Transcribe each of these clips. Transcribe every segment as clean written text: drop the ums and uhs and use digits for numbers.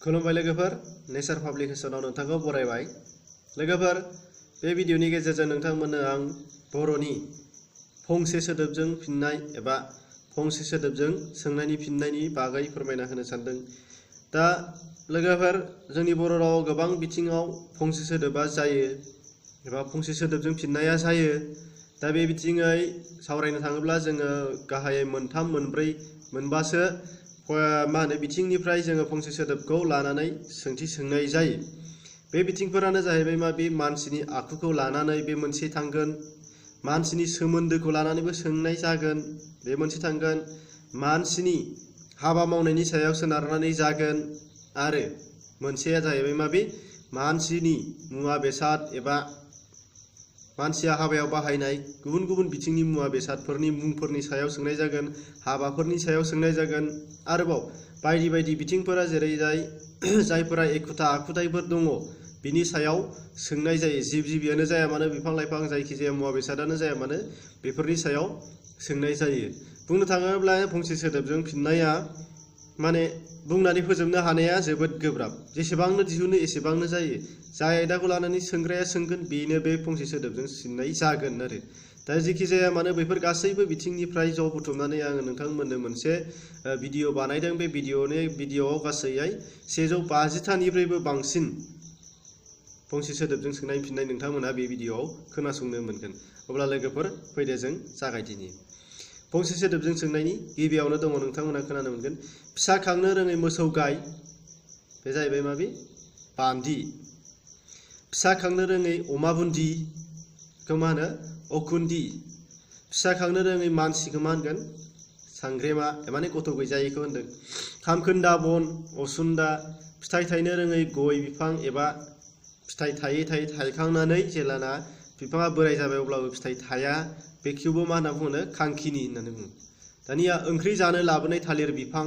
खुलुमबाय लोगोफोर, नेचार पाब्लिकेशनाव नोंथांखौ बरायबाय। लोगोफोर, बे भिडिअनि गेजेरजों नोंथांमोननो आं बर'नि फंसे सोदोबजों फिन्नाय एबा फंसे सोदोबजों सोंनायनि फिन्नायनि बागै फोरमायना होनो सानदों। दा लोगोफोर, जोंनि बर' रावाव गोबां बिथिङाव फंसे सोदोबा जायो एबा फंसे सोदोबजों फिन्नाया जायो। दा बे बिथिङै सावरायनो थाङोब्ला जोङो गाहायै मोनथाम मोनब्रै मोनबासो बिथिंनिफ्राय जोङो फंसे सोदोबखौ लानानै सोंथि सोंनाय जायो। बे बिथिंफोरानो जाहैबाय बे मानसिनि आखुखौ लानानै बे मोनसे थांगोन, मानसिनि सोमोन्दोखौ लानानैबो सोंनाय जागोन बे मोनसे थांगोन, मानसिनि हाबा मावनायनि सायाव सोनारनानै जागोन, आरो मोनसेया जाहैबाय मानसिनि मुवा बेसाद एबा मानसिया हाबायाव बाहायनाय गुबुन गुबुन बिथिंनि मुवा बेसादफोरनि मुंफोरनि सायाव सोंनाय जागोन, हाबाफोरनि सायाव सोंनाय जागोन। आरोबाव बायदि बायदि बिथिंफोरा जेरै जायफोरा एखुथा आखुथायफोर दङ बिनि सायाव सोंनाय जायो। जिब जिबियानो जाया मानो, बिफां लाइफां जायखिजाया मुवा बेसादानो जाया मानो बेफोरनि सायाव सोंनाय जायो। बुंनो थाङोब्ला फंसे सोदोबजों फिन्नाया बुंनानै फोजोबनो हानाया जोबोद गोब्राब। जेसेबांनो दिहुनो एसेबांनो जायो। जाय आयदाखौ लानानै सोंग्राया सोंगोन बेनो बे फंसे सोदोबजों फिन्नाय जागोन आरो। दा जेखि जाया मानो बेफोर गासैबो बिथिंनिफ्राय ज' बुथुमनानै आङो नोंथांमोननो मोनसे भिडिअ बानायदों। बे भिडिअआव गासैयै 150थानिफ्रायबो बांसिन फंसे सोदोबजों सोंनाय फिन्नाय नोंथांमोना बे भिडिअआव खोनासंनो मोनगोन। अब्ला लोगोफोर, फैदो जों जागायदिनि। फंसे सोदोबजों सोंनायनि गिबियावनो दङ, नोंथांमोना खोनानो मोनगोन, फिसा खांनो रोङै मोसौ गाय। बे जाहैबाय बान्दि। फिसा खांनो रोङै अमा बुन्दि, बेखौ मा होनो? अखुन्दि। फिसा खांनो रोङै मानसिखौ मा होनगोन? सांग्रेमा, गथ' गैजायैखौ होनदों। खामखोन्दा बन, असुन्दा। फिथाइ थायनो रोङै गय बिफां एबा फिथाइ थायै थायै थायखांनानै जेलाना बिफाङा बोराय जाबाय अब्लाबो फिथाइ थाया, बेखौबो मा होनना बुङो? खांखिनि होननानै बुङो। दानिया ओंख्रि जानो लाबोनाय थालिर बिफां,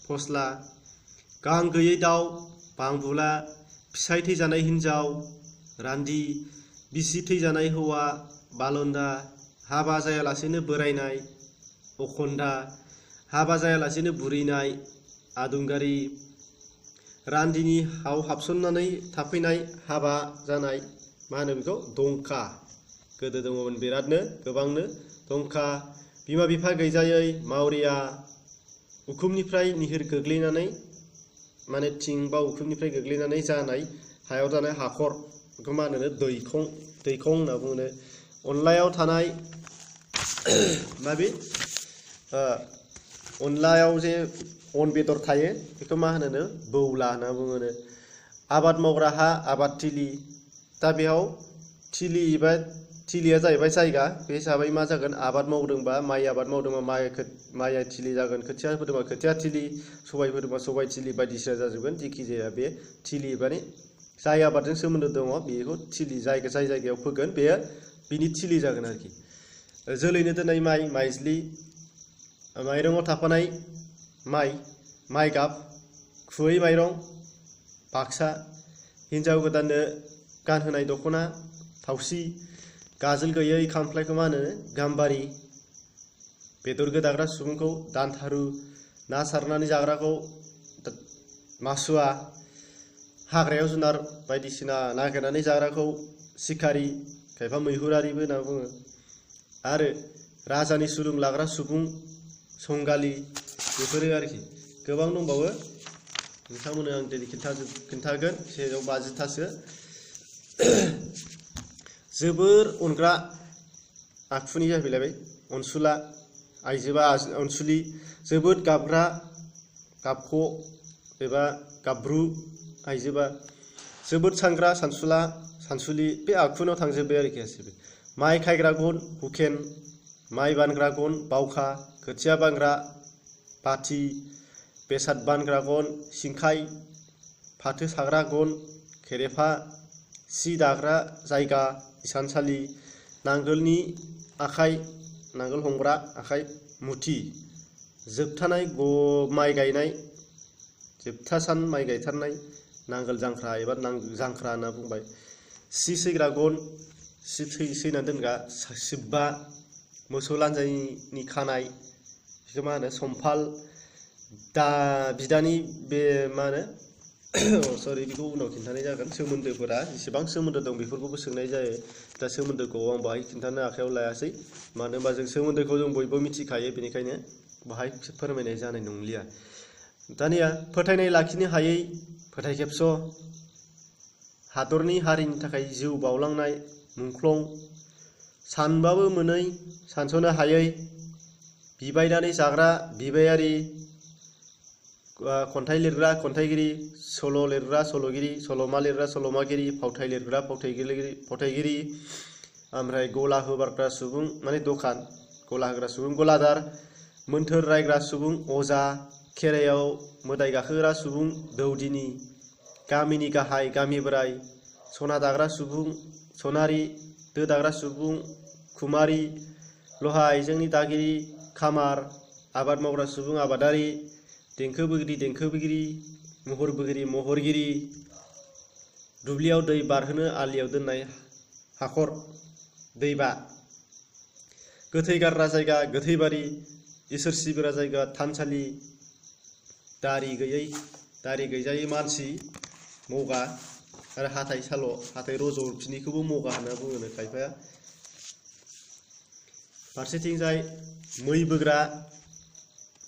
फस्ला। गां गैयै दाउ, बांबुला। फिसाय थैजानाय हिन्जाव, रान्दि। बिसि थैजानाय हौवा, बालन्दा। हाबा जायालासेनो बोरायनाय, अखन्दा। हाबा जायालासेनो बुरैनाय, आदुंगारि। रान्दिनि हाव हाबसननानै थाफैनाय, हाबा जानाय, मा होनो बेखौ? दंखा। गोदो दङमोन बिरादनो, गोबांनो दंखा। बिमा बिफा गैजायै, मावरिया। उखुमनिफ्राय निहिर गोग्लैनानै थिं बा उखुमनिफ्राय गोग्लैनानै जानाय हायाव जानाय हाखर, बेखौ मा होनो? दैखं। दैखं होनना बुङो। अनलायाव थानाय अनलायाव जे अन बेदर थायो बेखौ मा होनो? बौला होनना बुङो। आबाद मावग्रा हा, आबादथिलि। दा बेयाव थिलिया जाहैबाय जायगा। बे हिसाबै मा जागोन? आबाद मावदोंबा, माइ आबाद मावदोंबा माइ थिलि जागोन, खोथिया फोदोंबा खोथिया थिलि, सबाय फोदोंबा सबाय थिलि बायदिसिना जाजोबगोन। जेखि जाया बे थिलि जाय आबादजों सोमोन्दो दङ बेखौ थिलि, जाय जायगायाव फोगोन बेयो बिनि थिलि जागोन आरोखि। जोलैनो दोननाय माइ, माइज्लि। माइरङाव थाफानाय माइ गाब, खुयै माइरं, बाक्सा। हिन्जाव गोदाननो गानहोनाय दख'ना, थावसि। गाजोल गैयै खामफ्लायखौ मा होनो? गाम्बारि। बेदर गोदाग्रा सुबुंखौ दानथारु। ना सारनानै जाग्राखौ मासुवा। हाग्रायाव जुनार बायदिसिना नागिरनानै जाग्राखौ सिखारि, खायफा मैहुरारिबो होनना बुङो। आरो राजानि सुलुं लाग्रा सुबुं, संगालि। बेफोरो आरोखि। गोबां दंबावो, नोंथांमोननो आं दिनै खिन्थागोन 150थासो। जोबोर अनग्रा आखुनि जाहैलायबाय अनसुला, आइजोबा अनसुलि। जोबोद गाबग्रा, गाबख' एबा गाबब्रु, आइजोबा। जोबोद सांग्रा, सानसुला, सानसुलि। बे आखुनाव थांजोब्बाय आरोखि गासिबो। माइ खायग्रा गन, हुकेन। माइ बानग्रा गन, बावखा। खोथिया बानग्रा, बाथि। बेसाद बानग्रा गन, सिंखाय। फाथो साग्रा गन, खेरेफा। सि दाग्रा जायगा, इसानसालि। नांगोलनि आखाइ, नांगोल हमग्रा आखाइ, मुथि। जोबथानाय माइ गायनाय, जोबथा सान माइ गायथारनाय, नांगोल जांख्रा एबा जांख्रा होनना बुंबाय। सि सैग्रा गन, सि सैना दोनग्रा सिब्बा। मोसौ लानजायनि खानाय, बेखौ मा होनो? समफाल। बिदानि बे मा होनो? सरि बेखौ उनाव खिन्थानाय जागोन सोमोन्दोफोरा जेसेबां सोमोन्दो दं बेफोरखौबो सोंनाय जायो दा सोमोन्दोखौ आं बाहाय खिन्थानो आखायाव लायासै मानो होनबा जों सोमोन्दोखौ जों बयबो मिथिखायो बेनिखायनो बाहाय फोरमायनाय जानाय नंलिया दानिया फोथायनाय लाखिनो हायै फोथाय खेबस' हादरनि हारिनि थाखाय जिउ बावलांनाय मुंख्लं सानबाबो मोनै सानस'नो हायै बिबायनानै जाग्रा बिबायारि खन्थाइ लिरग्रा खन्थाइगिरि सल' लिरग्रा सल'गिरि सल'मा लिरग्रा सल'मागिरि फावथाय लिरग्रा फावथायगिरि ओमफ्राय गला होबारग्रा सुबुं माने दखान गला होग्रा सुबुं गलादार मोन्थोर रायग्रा सुबुं अजा खेराइयाव मोदाय गाखोग्रा सुबुं दौदिनि गामिनि गाहाय गामि बोराय सना दाग्रा सुबुं सनारि दो दाग्रा सुबुं खुमारि लहा आइजेंनि दागिरि खामार आबाद मावग्रा सुबुं आबादारि देंखो बोगिरि महर बोगिरि महरगिरि दुब्लियाव दै बारहोनो आलियाव दोननाय हाखर दैबा गोथै गारग्रा जायगा गोथैबारि इसोर सिबिग्रा जायगा थानसालि दारि गैजायै मानसि मगा आरो हाथाइ साल' हाथाइ रज'फिनिखौबो मगा होनना बुङो खायफाया फारसेथिंजाय मै बोग्रा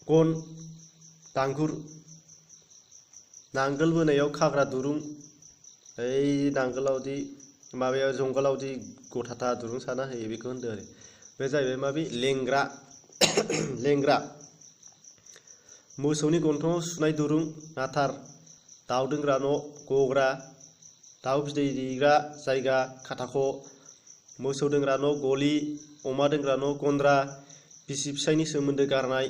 गन दांगुर नांगोल बोनायाव खाग्रा दुरुं ओइ नांगोलावदि माबायाव जंगलावदि गथाथा दुरुं साना होयो बेखौ होनदों आरो बे जाहैबाय माबे लेंग्रा मोसौनि गन्थङाव सुनाय दुरुं नाथार दाउ दोनग्रा न' गग्रा दाउ बिदै दैग्रा जायगा खाथाख' मोसौ दोनग्रा न' गलि अमा दोनग्रा न' गन्द्रा बिसि फिसायनि सोमोन्दो गारनाय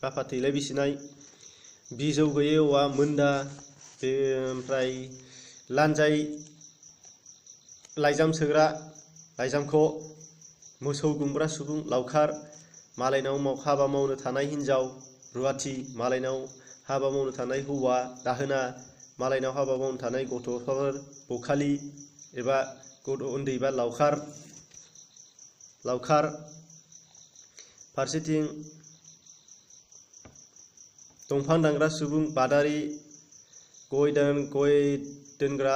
फाथैलाय बिसिनाय बिजौ गैयै औवा मोन्दा ओमफ्राय लान्जाय लाइजाम सोग्रा लाइजामख' मोसौ गुमग्रा सुबुं लावखार मालायनाव हाबा मावनो थानाय हिन्जाव रुवाथि मालायनाव हाबा मावनो थानाय हौवा दाहोना मालायनाव हाबा मावनो थानाय गथ'फोर बखालि एबा गथ' उन्दैबा लावखार फारसेथिं दंफां दानग्रा सुबुं बादारि गय दोनग्रा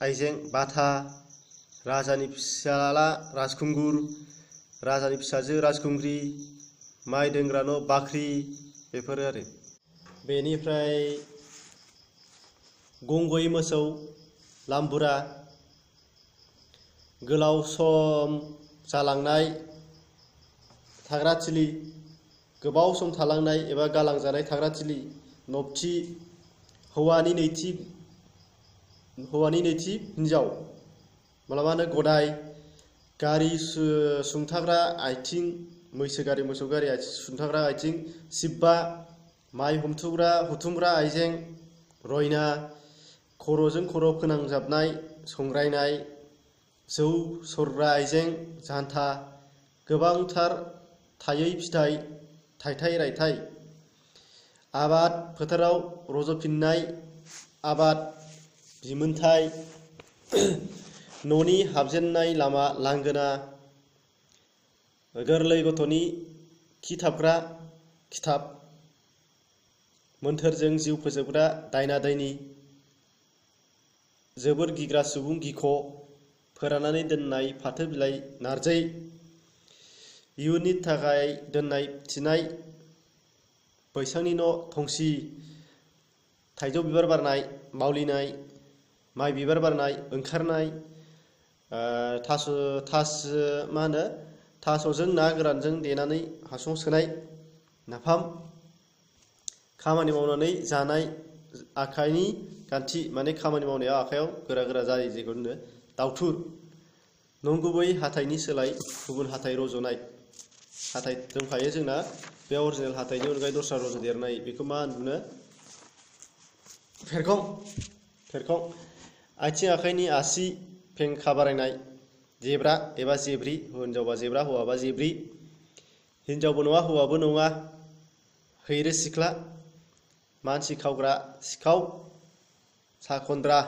आइजें बाथा राजानि फिसाला राजखुंगुर राजानि फिसाजो राजखुंग्रि माइ दोनग्रा न' बाख्रि बेफोर आरो बेनिफ्राय गंगयै मोसौ लाम्बुरा गोलाव सम जालांनाय थाग्राथिलि गोबाव सम थालांनाय एबा गालांजानाय थाग्राथिलि नबथि हौवानि नैथि हिन्जाव मालाबानो गदाय गारि सुंथाग्रा आथिं मैसो गारि मोसौ गारि सुंथाग्रा आथिं सिब्बा माइ हुथुमग्रा आइजें रयना खर'जों खर' फोनांजाबनाय संग्रायनाय जौ सरग्रा आइजें जान्था गोबांथार थायै फिथाइ थाइथाय रायथाय आबाद फोथाराव रज'फिननाय आबाद बिमोनथाय न'नि हाबजेननाय लामा लांगोना गोरलै गथ'नि खिथाबग्रा खिथाब मोन्थोरजों जिउ फोजोबग्रा दायना दायनि जोबोर गिग्रा सुबुं गिख' फोराननानै दोननाय फाथो बिलाइ नारजै इयुननि थाखाय दोननाय थिनाय बैसांनि न' थंसि थाइजौ बिबार बारनाय मावलिनाय माइ बिबार बारनाय ओंखारनाय थास'जों ना गोरानजों देनानै हासुङाव सोनाय नाफाम खामानि मावनानै जानाय आखाइनि गान्थि माने खामानि मावनायाव आखाइयाव गोरा जायो जेखौ होनो दावथुर नंगुबै हाथाइनि सोलाय गुबुन हाथाइ रज'नाय हाथाइ दंखायो जोंना बे अरिजिनेल हाथाइनि अनगायै दस्रा रज'देरनाय बेखौ मा होनो फेरखं आथिं आखाइनि आसि फेंखा बारायनाय जेब्रा एबा जेब्रि हिन्जावबा जेब्रा हौवाबा जेब्रि हिन्जावबो नङा हौवाबो नङा हैरो सिख्ला मानसि खावग्रा सिखाव साखन्द्रा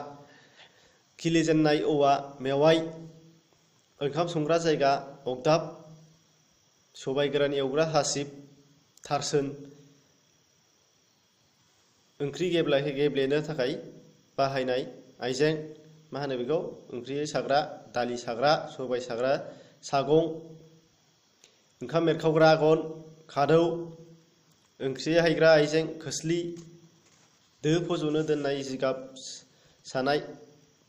खिलिजेननाय औवा मेवाइ ओंखाम संग्रा जायगा अगदाब सबाय गोरान एवग्रा हासिब थारसोन ओंख्रि गेब्लेनो थाखाय बाहायनाय आइजें मा होनो बेखौ ओंख्रि साग्रा दालि साग्रा सबाय साग्रा सागं ओंखाम एरखावग्रा गन खादौ ओंख्रि हायग्रा आइजें खोस्लि दो फज'नो दोननाय जिगाब सानाय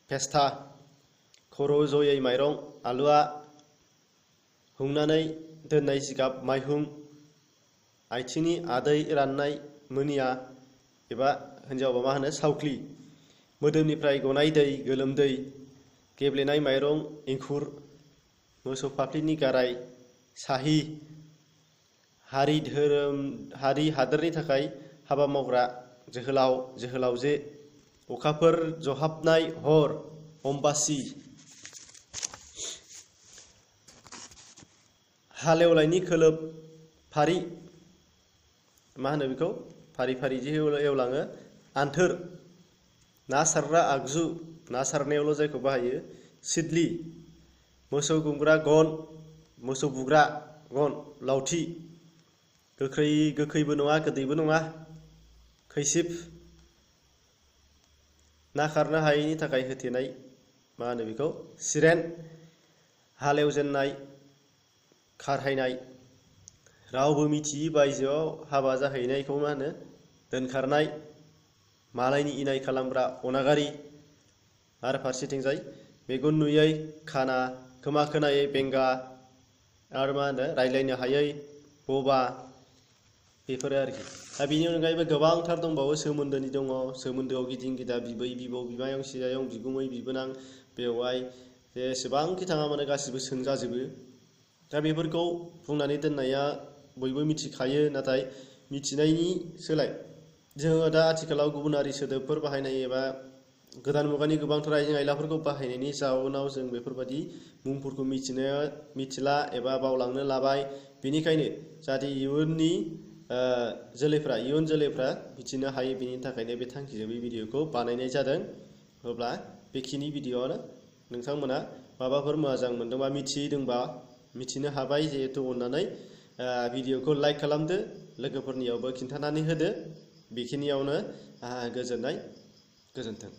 फेस्था खर' जयै माइरं आलुआ हुंनानै दोननाय जिगाब माइहुं आथिंनि आदै राननाय मोनिया एबा हिन्जावबा मा होनो सावख्लि मोदोमनिफ्राय गनाय दै गोलोमदै गेब्लेनाय माइरं एंखुर मोसौ फाफ्लिनि गाराय साहि हारि हादोरनि थाखाय हाबा मावग्रा जोहोलाव जोहोलावजो अखाफोर जहाबनाय हर अम्बासि हालेवनायनि खोलोब फारि मा होनो बेखौ फारि फारि जे एवलाङो आन्थोर ना सारग्रा आगजु ना सारनायावल' जायखौ बाहायो सिदलि मोसौ गुमग्रा गन मोसौ बुग्रा गन लावथि गोखैबो नङा गोदैबो नङा खैसिब ना खारनो हायैनि थाखाय होथेनाय मा होनो बेखौ सिरेन हालेवजेननाय खारहायनाय रावबो मिथियै बायजोआव हाबा जाहैनायखौ मा होनो दोनखारनाय मालायनि इनाय खालामग्रा अनागारि आरो फारसेथिंजाय मेगन नुयै खाना खोमा खोनायै बेंगा आरो मा होनो रायलायनो हायै बबा बेफोरो आरोखि दा बेनि अनगायैबो गोबांथार दंबावो सोमोन्दोनि दङ सोमोन्दोआव गिदिं गिदा बिबै बिबौ बिमायं सिजायं बिगुमै बिबोनां बेवाइ जेसेबांखि थाङा मानो गासिबो सोंजाजोबो दा बेफोरखौ बुंनानै दोननाया बयबो मिथिखायो नाथाय मिथिनायनि सोलाय जोङो दा आथिखालाव गुबुनारि सोदोबफोर बाहायनाय एबा गोदान मुगानि गोबांथार आइजें आइलाफोरखौ बाहायनायनि जाउनाव जों बेफोरबायदि मुंफोरखौ मिथिला एबा बावलांनो लाबाय बेनिखायनो जाहाथे इयुन जोलैफ्रा मिथिनो हायो बेनि थाखायनो बे थांखिजों बे भिडिअखौ बानायनाय जादों अब्ला बेखिनि भिडिअआनो नोंथांमोना माबाफोर मोजां मोनदोंबा मिथिदोंबा मिथिनो हाबाय जिहेतु अननानै भिडिअखौ लाइक खालामदो लोगोफोरनियावबो खिन्थानानै होदो बेखिनियावनो गोजोन्थों